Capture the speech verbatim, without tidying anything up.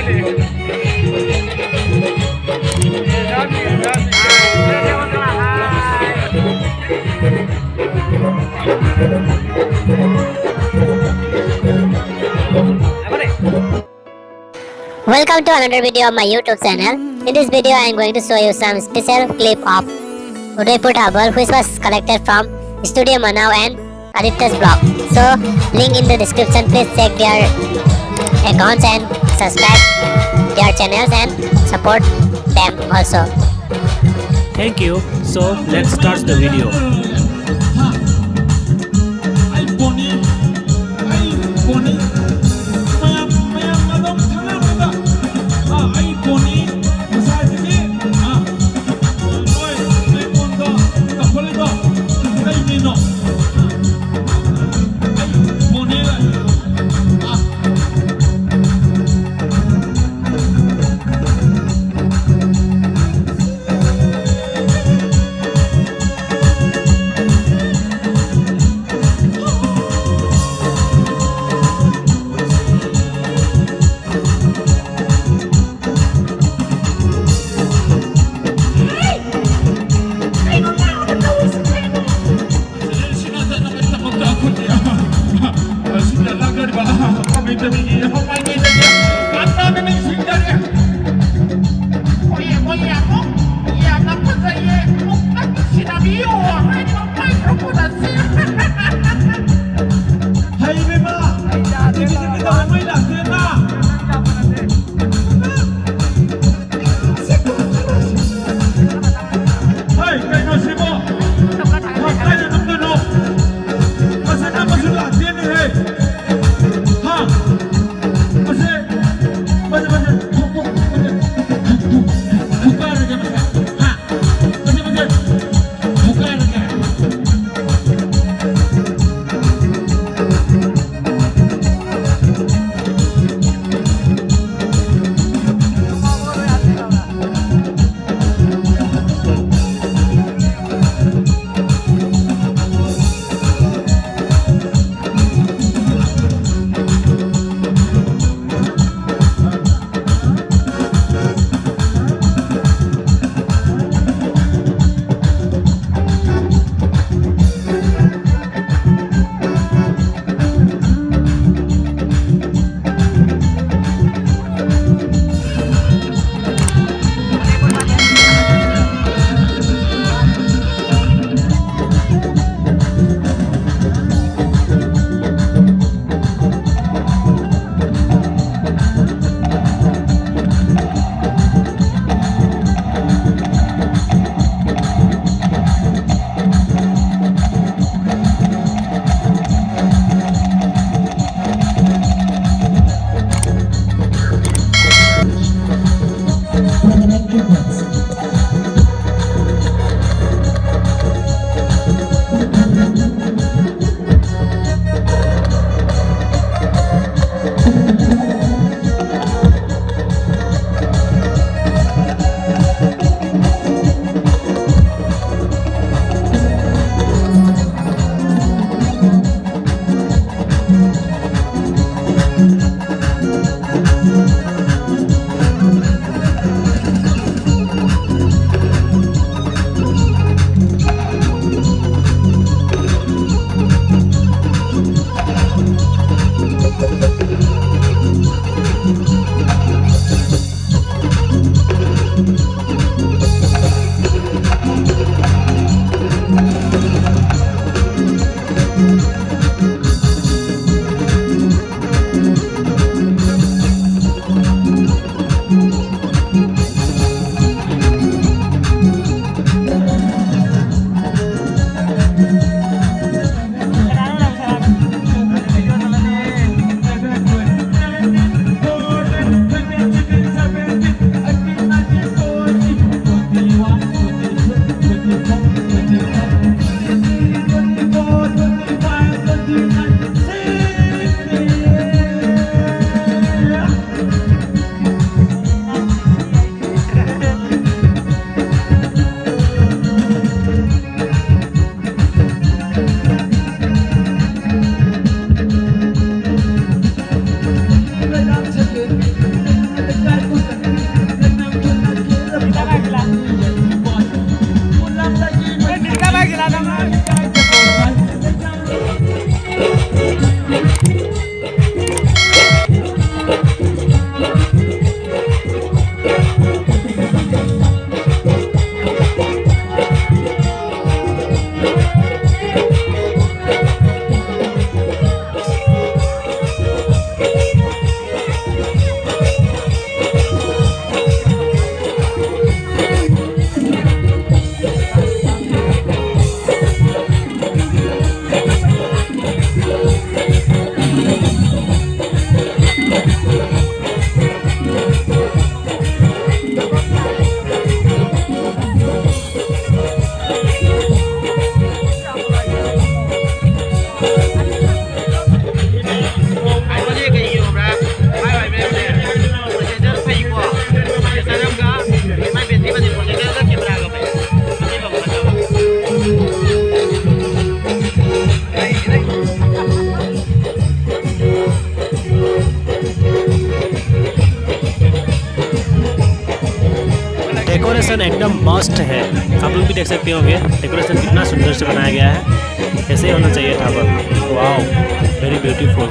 Welcome to another video of my YouTube channel. In this video, I am going to show you some special clip of Udaipur Thabal, which was collected from Studio Manao and Aditya's blog. So, link in the description. Please check their accounts and subscribe their channels and support them also. Thank you. So, let's start the video. Decoration एकदम must है। आप लोग भी देख सकते होंगे decoration कितना सुंदर से बनाया गया है। ऐसे ही होना चाहिए ढाबा। Wow, very beautiful.